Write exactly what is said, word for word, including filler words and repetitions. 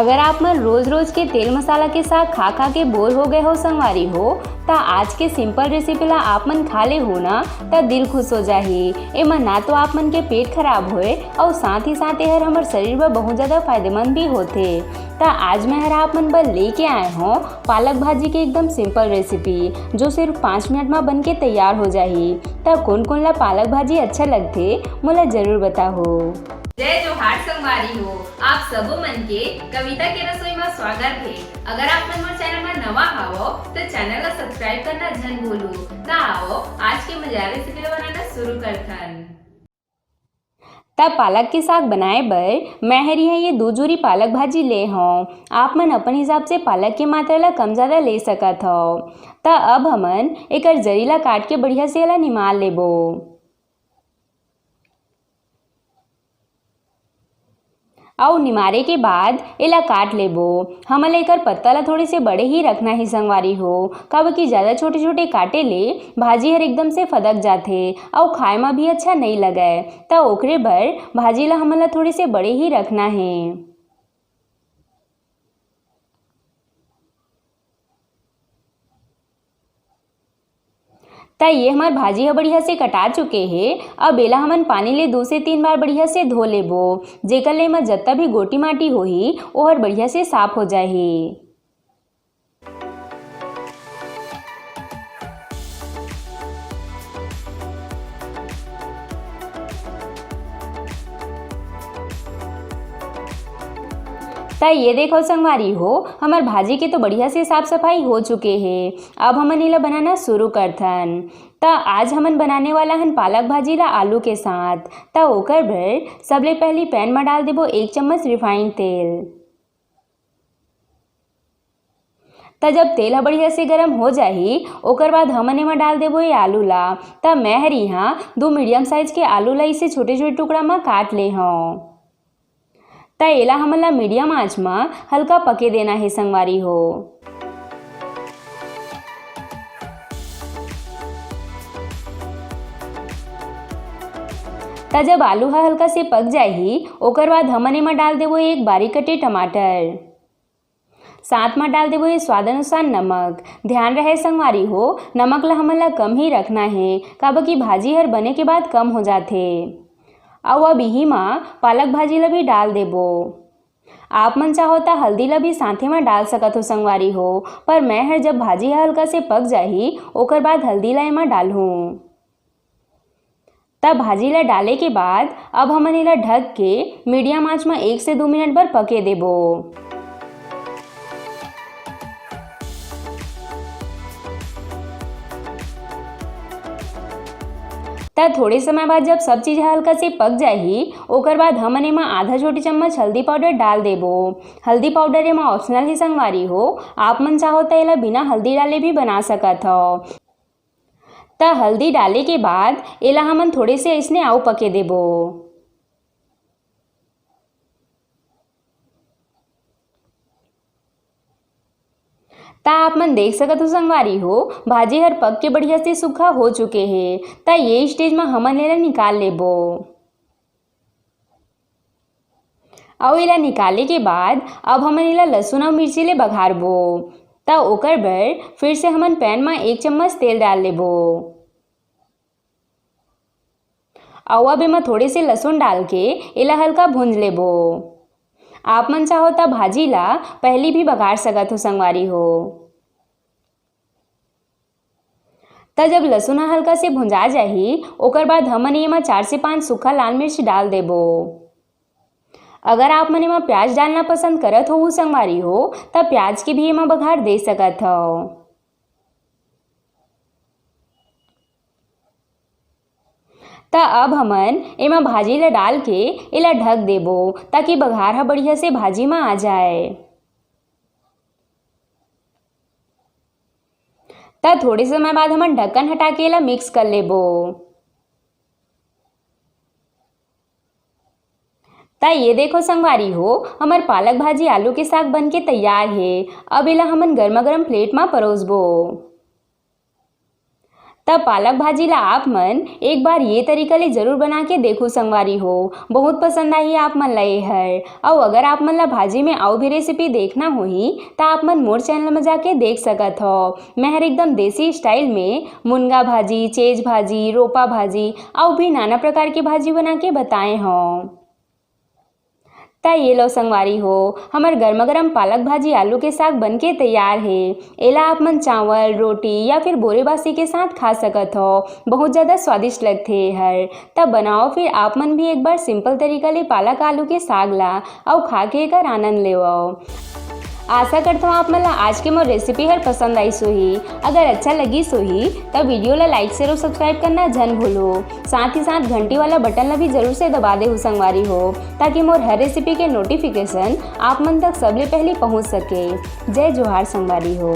अगर आप मन रोज रोज के तेल मसाला के साग खा खा के बोर हो गए हो संगवारी हो, त आज के सिंपल रेसिपी ला आप मन खा ले हो ना, त दिल खुश हो जाही। एमा ना तो आप मन के पेट खराब होए, अउ साथ ही साथ एहर हमर शरीर बर बहुत ज्यादा फायदेमंद भी होथे। त आज मैं हर आप मन बर लेके आए हों पालक भाजी के एकदम सिंपल रेसिपी, जो सिर्फ पाँच मिनट मा बन के तैयार हो जाही। त कोन कोन ला पालक भाजी अच्छा लगथे, मोला जरूर बताहो। जय जोहार संगवारी हो, आप सबो मन के कविता के रसोई मा स्वागत हे। अगर आप मन मोर चैनल मा नवा हावो, त चैनल ला सब्सक्राइब करना झन भूलू। त आओ, आज के मजेदार रेसिपी ला बनाना शुरू करथन। त पालक के साग बनाए बर मैं हर इहाँ ये दू जुरी पालक भाजी ले हौं। आप मन अपन हिसाब से पालक के मात्रा ला कम ज्यादा ले सकत हव। त अब हमन एकर जरी ला काट के बढ़िया से एला निमार लेबो। अउ निमारे के बाद एला काट लेबो। हमन ला एकर पत्ता ला थोड़े से बड़े ही रखना हे संगवारी हो, काबर कि ज्यादा छोटे-छोटे काटे ले भाजी हर एकदम से फदक जाथे अउ खाए म भी अच्छा नइ लगय। त ओकरे बर भाजी ला हमन ला थोड़े से बड़े ही रखना हे। त ये हमर भाजी ह बढ़िया से कटा चुके हे। अब एला हमन पानी ले दू से तीन बार बढ़िया से धो लेबो, जेकर ले एमा जतना भी गोटी माटी होही, ओहर बढ़िया से साफ हो जाही। त ये देखो संगवारी हो, हमर भाजी के तो बढ़िया से साफ सफाई हो चुके हे। अब हमन एला बनाना शुरू करथन। त आज हमन बनाने वाला हन पालक भाजी ला आलू के साथ। त ओकर बर सबले पहली पैन म डाल देबो एक चम्मच रिफाइंड तेल। त जब तेल ह बढ़िया से गरम हो जाही, ओकर बाद हमन एमा डाल देबो ये आलू ला। त मैं हर इहाँ दू मीडियम साइज के आलू ला इसे छोटे-छोटे टुकड़ा म काट ले हौं। त एला हमन ला मीडियम आंच म हल्का पके देना हे संगवारी हो। त जब आलू ह हल्का से पक जाही, ओकर बाद हमन एमा डाल देबो एक बारीक कटे टमाटर। साथ म डाल देबो ये स्वाद अनुसार नमक। ध्यान रहे संगवारी हो, नमक ला हमन ला कम ही रखना हे, काबर कि भाजी हर बने के बाद कम हो जाथे। अउ अब इही म पालक भाजी ला भी डाल देबो। आप मन चाहो त हल्दी ला भी साथे म डाल सकत हो संगवारी हो, पर मैं हर जब भाजी ह हल्का से पक जाही, ओकर बाद हल्दी ला एमा डालहूँ। त भाजी ला डाले के बाद अब हमन एला ढक के मीडियम आंच म एक से दू मिनट बर पके देबो। त थोड़े समय बाद जब सब चीज ह हल्का से पक जाही, ओकर बाद हमन एमा आधा छोटी चम्मच हल्दी पाउडर डाल देबो। हल्दी पाउडर एमा ऑप्शनल हे संगवारी हो, आप मन चाहो त एला बिना हल्दी डाले भी बना सकत हव। त हल्दी डाले के बाद एला हमन थोड़े से अइसने अउ पके देबो। त आप मन देख सकत हो संगवारी हो, भाजी हर पक के बढ़िया से सूखा हो चुके हे। त ये स्टेज म हमन एला निकाल लेबो। अउ एला निकाले के बाद अब हमन एला लहसुन अउ मिर्ची ले बघारबो। त ओकर बर फिर से हमन पैन म एक चम्मच तेल डाल लेबो। अउ अब एमा थोड़े से लहसुन डाल के एला हल्का भूंज लेबो। आप मन चाहो त भाजी ला पहली भी बघार सकत हो संगवारी हो। त जब लहसुन ह हल्का से भुंजा जाही, ओकर बाद हमन एमा चार से पांच सूखा लाल मिर्च डाल देबो। अगर आप मन एमा प्याज डालना पसंद करत हो संगवारी हो, त प्याज के भी एमा बघार दे सकत हव। त अब हमन एमा भाजी ला डाल के एला ढक देबो, ताकि बघार ह बढ़िया से भाजी म आ जाए। त थोड़े समय बाद हमन ढक्कन हटा के एला मिक्स कर लेबो। त ये देखो संगवारी हो, हमर पालक भाजी आलू के साग बन के तैयार हे। अब एला हमन गरमा गरम प्लेट म परोसबो। त पालक भाजी ला आप मन एक बार ये तरीका ले जरूर बना के देखू संगवारी हो, बहुत पसंद आही आप मन ला ये हर। अउ अगर आप मन ला भाजी में अउ भी रेसिपी देखना होही, त आप मन मोर चैनल में जाके देख सकत हो। मैं हर एकदम देसी स्टाइल में मुनगा भाजी, चेज भाजी, रोपा भाजी, अउ भी नाना प्रकार के भाजी बना के बताए हूँ। त ये लो संगवारी हो, हमर गर्मा गर्म पालक भाजी आलू के साग बन के तैयार हे। एला आप मन चावल, रोटी या फिर बोरे बासी के साथ खा सकत हो। बहुत ज़्यादा स्वादिष्ट लगथे ये हर। त बनाओ फिर आप मन भी एक बार सिंपल तरीका ले पालक आलू के साग ला, अउ खा के एकर आनंद लेवो। आशा करता हूँ आप मन ला आज के मोर रेसिपी हर पसंद आइस होही। अगर अच्छा लगिस होही, त वीडियो ला लाइक, शेयर अउ सब्सक्राइब करना झन भूलो। साथ ही साथ घंटी वाला बटन ला भी जरूर से दबा देहू संगवारी हो, ताकि मोर हर रेसिपी के नोटिफिकेशन आप मन तक सबले पहले पहुँच सके। जय जोहार संगवारी हो।